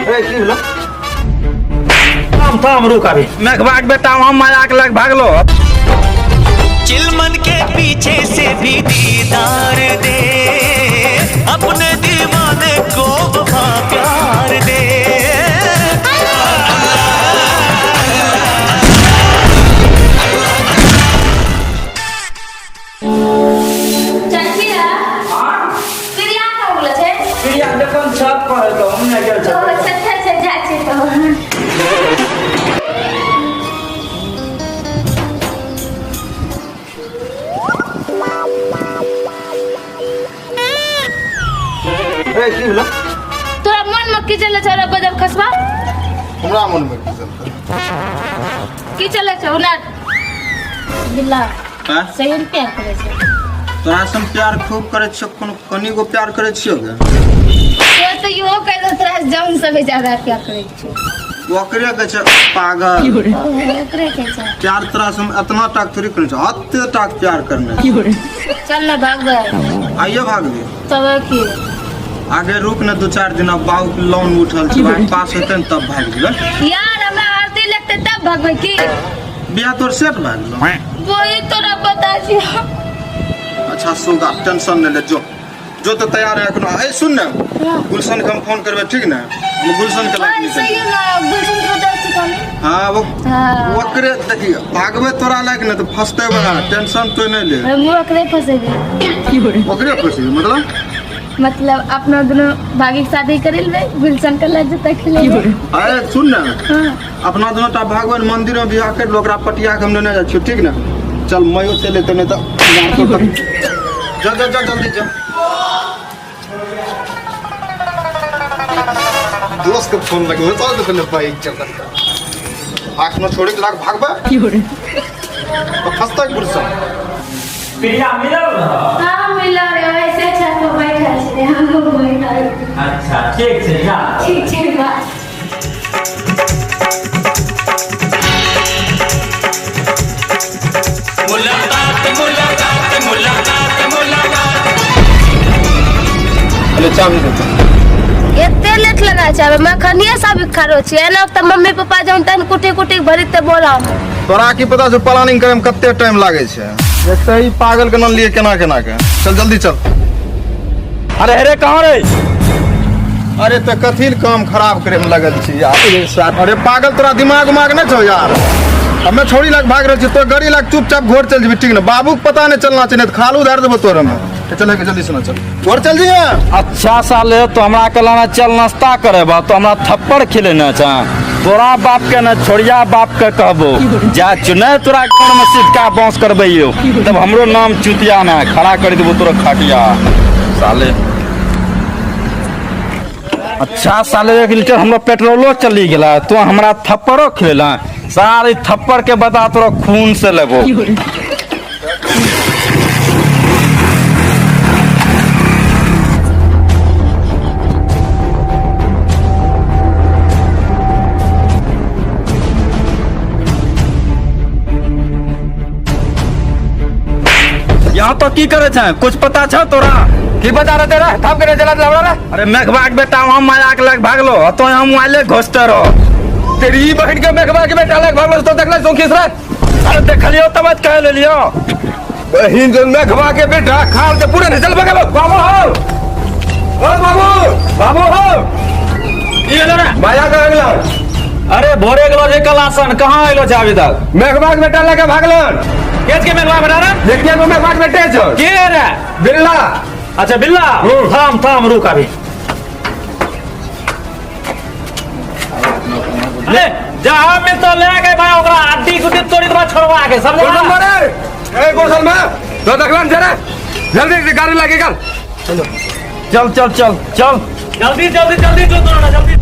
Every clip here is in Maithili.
ए की भेलो? थाम थाम रुक अभी। मेघबा के बेटा वहाँ माया के लग भागलो। चिलमन के पीछे से भी दीदार दे, अपने दीवाने को वफा प्यार दे। चाची प्रिया कहाँ गेलो छै? प्रिया जखन छत पर है तो हम नहि गेल ओ छत। छते छै जाइ छै तो। ए की भेलो? तोरा मन में की चलै छौ रे बदल खसबा? हमरा मन में की चलतै? की चलै छौ ना? बिल्ला हाँ? सही में प्यार करै छै। तोरा से हम प्यार खूब करै छियौ, कोनो कनिगो प्यार करै छियौ गे? तो तो इहो कहि दे तोरा से जान से भी ज्यादा प्यार करै छै। ओकरे कहै छै पागल। ओकरे कहै छै। प्यार तोरा से हम एतना टाक थोड़ी करै छियौ, एते टाक प्यार करने छियौ। चल ना भागबै। आइयो भागबी? तब की? आगे रुक ने 2-4 दिन, अब बाबू के लोन उठल छै, भाई पास हेतै ने तब भागि जेबै। यार हमरा आरती लगतै तब भागबै की? बियाह तोर सेट भए गेलौ? वही तोरा पता छै। अच्छा सुगा टेंशन नहि ले, जो जो तो तैयार है एखनो। ए सुन ने, गुलशन के हम फोन करबै ठीक ने? हम गुलशन के लाइक सही निकल। ना गुलशन के दे छी कनी। हां वो हां ओकरे देखियो भागबै तोरा लायक ने तो फसते बड़ा, टेंशन तो नहीं ले। हम ओकरे फसेबे। ओकरे फसेबे मतलब? मतलब अपना दोनों भागी के शादी करे लेबै, गुलशन के लग जतै खेले। अरे सुन ने, हां अपना दोनों टा भागवन मंदिर में बियाह कर लो, ओकरा पटिया के हम लेने जाइ छियौ ठीक ने? चल मयो चले तो नहीं तो जा जा जा जल्दी जा। दोस्त के फोन लगे चल तो पहले भाई चल भाग न छोड़े के लाग भागबा तो फंसता गुलशन। प्रिया मिलल ना? हां मिलल रे, ऐसे छत पर बैठल छै, हम बैठल। अच्छा ठीक छै जा। ठीक छै बाय। मुलाकात मुलाकात मुलाकात मुलाकात। अरे चाबी दे। एते लेट लगा छै, आब मखनिये सब खारो छी एना त मम्मी पापा जौन तन कुटी कुटी भरी ते बोला। तोरा की पता छै प्लानिंग करे में कते टाइम लागे छै? एक तऽ ई पागल के नाम लिए केना केना के। चल जल्दी चल। अरे अरे कहाँ रे? अरे तऽ कथी ले काम खराब करे में लगल छी यार? अरे पागल तोरा दिमाग उमाग नहि छौ यार? हमे छोड़ी लग भाग रहल छी, तो गाड़ी लग चुपचाप घर चल जेबी ठीक ने? बाबू के पता नहीं चलना चाहिए, नहीं तो खालू धार देबो तोरे में। तो चल जल्दी से ना चल, घर चल जइहे। अच्छा साले तो हमरा कहला चल नाश्ता करेबा तो हमरा थप्पड़ खिलेना छा। तोरा बाप के न छोड़िया बाप के कहबो जा चुने तोरा घर में सिटका बांस करबैयो तब हमरो नाम चुतिया ना खड़ा कर देबो तोरा खटिया साले। अच्छा साले 1 लीटर हमरो पेट्रोलो चली गेला, तो हमरा थप्पड़ो खिलेला। सारे थप्पड़ के बता तोरा खून से लेबो। यहाँ तो की करे छे कुछ पता छे तोरा? की पता रहे तेरा? थाम के चला लवड़ा रे। अरे मेघबा के बेटा वहाँ माया के लग भागलो तो हम मोबाइले घोसते रहो। तेरी बहन के मेघबा के बेटा लग भागलो तो देखले सौखीस रे। अरे देखलियो तब कह लेलियो। बहिन जो मेघबा के बेटा खाल के पूरे नहीं चल बगलो। बाबू हो, ओ बाबू, बाबू हो। की भेलो रे? माया के अगला। अरे भोरे गेलो जे कलासन कहाँ आइलो छै अभी तक? मेघबा के बेटा लगे भागलन। केच के मेघबा बेटा रे? देखिए वो मेघबा के बेटे छो। के रे? बिल्ला। अच्छा बिल्ला, थाम थाम रुक अभी। ले जा हम तो ले गए भाई ओकरा हड्डी गुड्डी तोड़ी देबा छोड़वा के समझ गोसल मारे। ए गोसल में तो देखलन जरा जल्दी गाड़ी लागे गल। चल चल चल चल जल्दी जल्दी जल्दी जो तोड़ा जल्दी।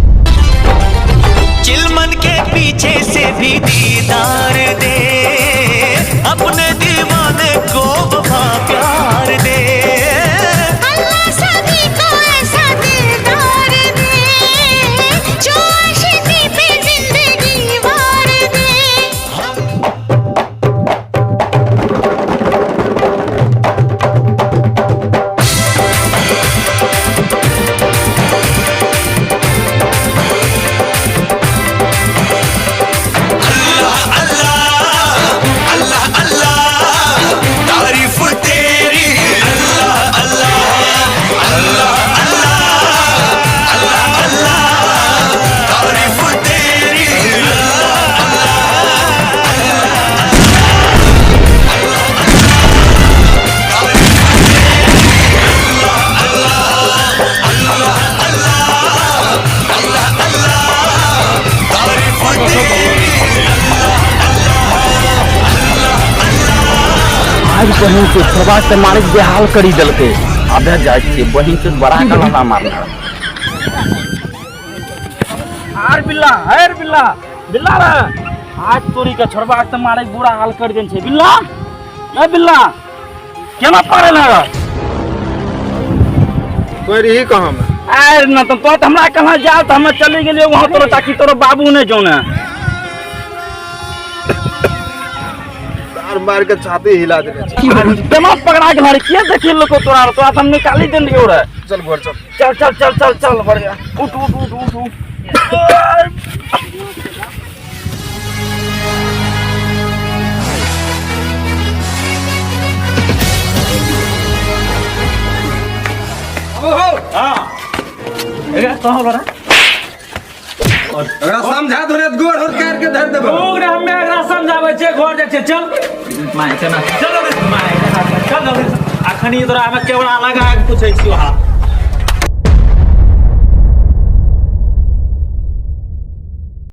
चिलमन के पीछे से भी दीदार दे, अपने दीवाने को वफा प्यार दे। अल्लाह सभी को ऐसा दिलदार दे, जो आशिकी पे जिंदगी वार दे। बहिन से छोड़बा से मारे के बेहाल करी देलकै। अबे जाइ छियै, बहिन से बड़ा गला मारना। आर बिल्ला, हर बिल्ला, बिल्ला रे, आज तोरी के छोड़बा के मारे के बुरा हाल कर देन छै। बिल्ला, ए बिल्ला, केना पड़े रे? तोर ही कहाँ में? आर न तो तो हमरा कहाँ जाओ तो हम चली गेलियो वहाँ तोरो, ताकि तोरो बाबू नहीं जाओ ना। तार मार के छाती हिला देने छै। केना पकड़ा गेल रे? के देखी लोको तोरा? तोरा तो हम निकाली देन रहियो रे। चल घर चल। चल चल चल चल चल, बढ़ गया। उठ उठ उठ उठ उठ। एकरा समझा दो रे, गोड़ होर काट के धर देबो। ओकरा हमे एकरा समझाबै छियै, घर जाइ छियै, चल माय केना चल रे, माय केना चल रे। अखनी तोरा हमे केवड़ा लगा के पूछै छियौ। हा